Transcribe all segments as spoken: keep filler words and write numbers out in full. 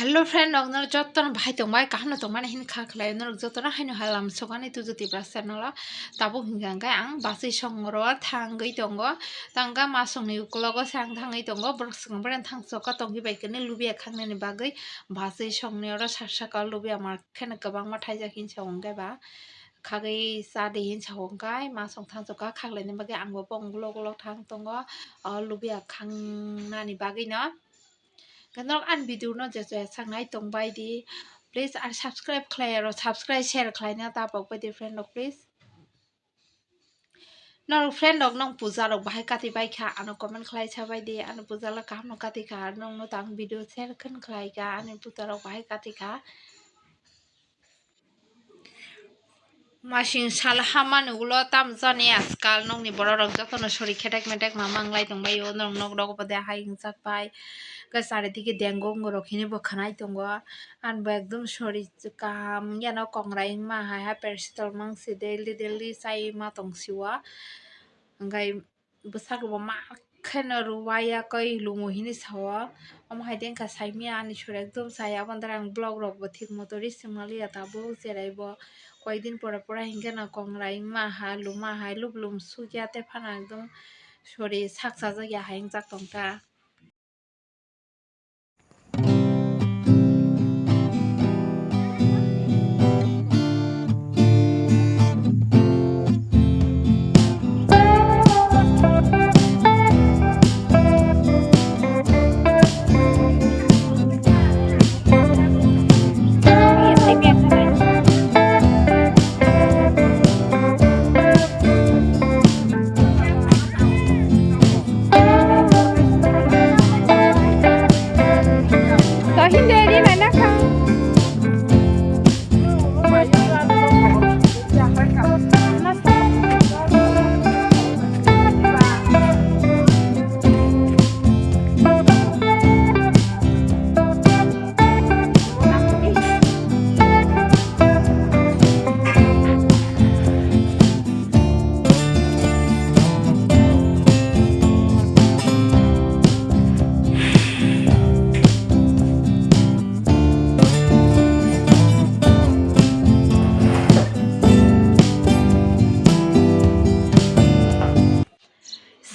Hello friend rok, norok jotono bahai tongbai, kaham no tongmani hin kha khlai, norok jotono haino halam sokani tuju Tipra channel o. Tabuk hinkha hwnkhe ang bachwi songro thangwi tongo, tangka masongni ukologo se ang thangwi tongo, borok swkang beren thang choka tongwi bai kene lubia khangnani bagwi bachwi songni oro sak saka lubia mar kheno kwbangma thaijak hinsa hwnkhe ba khagwi cha di hinsa hwnkhe masong thang choka khaklaini bagwi ang bo bong ulo ulo thang tongo, o lubia khangnani bagwi no. Norok ani video no je je sak nai tong bai di, please, ar subscribe khlai aro subscribe share khlai na ta pok bai di friend rok, please. Norok friend rok nong puja rok bahai kati bai kha ano comment khlai sa bai di, ano puja la kaham no kati kha, nong no tang video share khan khlai kha, ani puja rok bahai kati kha. Masing sal hamani ulo tamo jani ajkal nokni borok rok jotono sori khetek metek ma manglai tongbai o, norok nok rogo bo de hai wngjak pai, hwnkhe charidike dengo wng rok hini bo khwnai tongo. Ani bo ekdom sori kaham wngya no kongrai wngma hai hai paracetamol mang si daily daily chai ma tong si o, hwnkhe bwsakhe bo ma kheno rwaya koi lumo hinwi sao. Omo hai de wngkha saimanya ani sori ekdom chaya, aboni dara ang vlog rok bo thik moto ri swngmaliya tabuk, cherai bo koyekdin pore pore hinkhe no kongrai wngma ha, luma hai, lub lum sukya, tei phano ekdom sori sak chajak ya hai wngjak tongkha.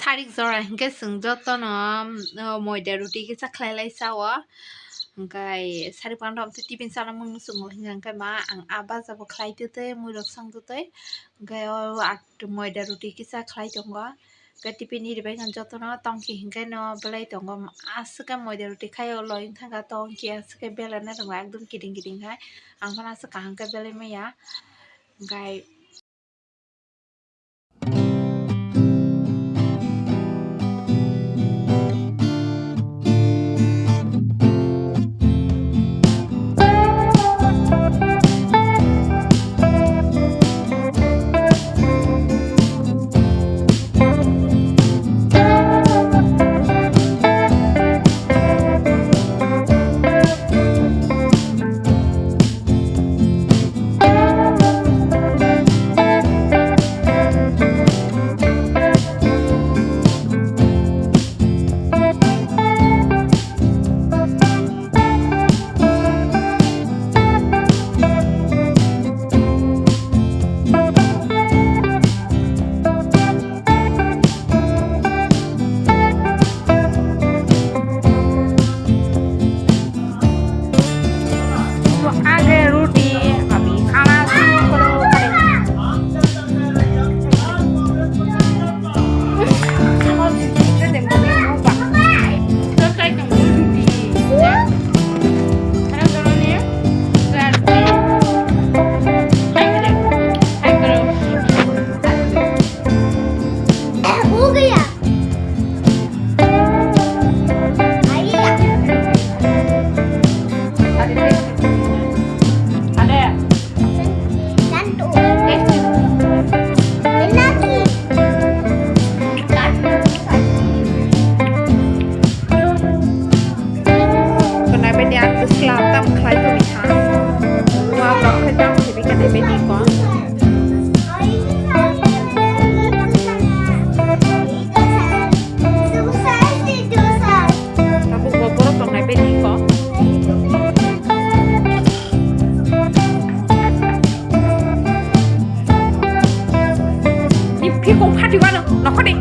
Sarik jora hinkhe chwng jotono, um, moida ruti kisa khlai lai chao. Hinkhe sarik panda tei tiffin chana mung muchungo hinkhe ma ang a baja bo khlai twi twi mui rok song twi twi. Hinkhe o at moida ruti kisa khlai tongo. Hinkhe tiffin ni ribai jotono tongki hinkhe no belai tongo. Aswk khe moida ruti khai o loi wngkha tongki aswk khe belai no tongo ekdom kiting kiting hai. Ang phano aswk kaham khe belai maya. Hinkhe आगे रोटी, अभी खाना शुरू करो। हो गया। Kwnai bini ang bwsla tam khlai tongwi kha. Wa rok khe tam khe bini ko. Tabuk bo borok tongnai bini ko. Thikung phati wano nokhorni.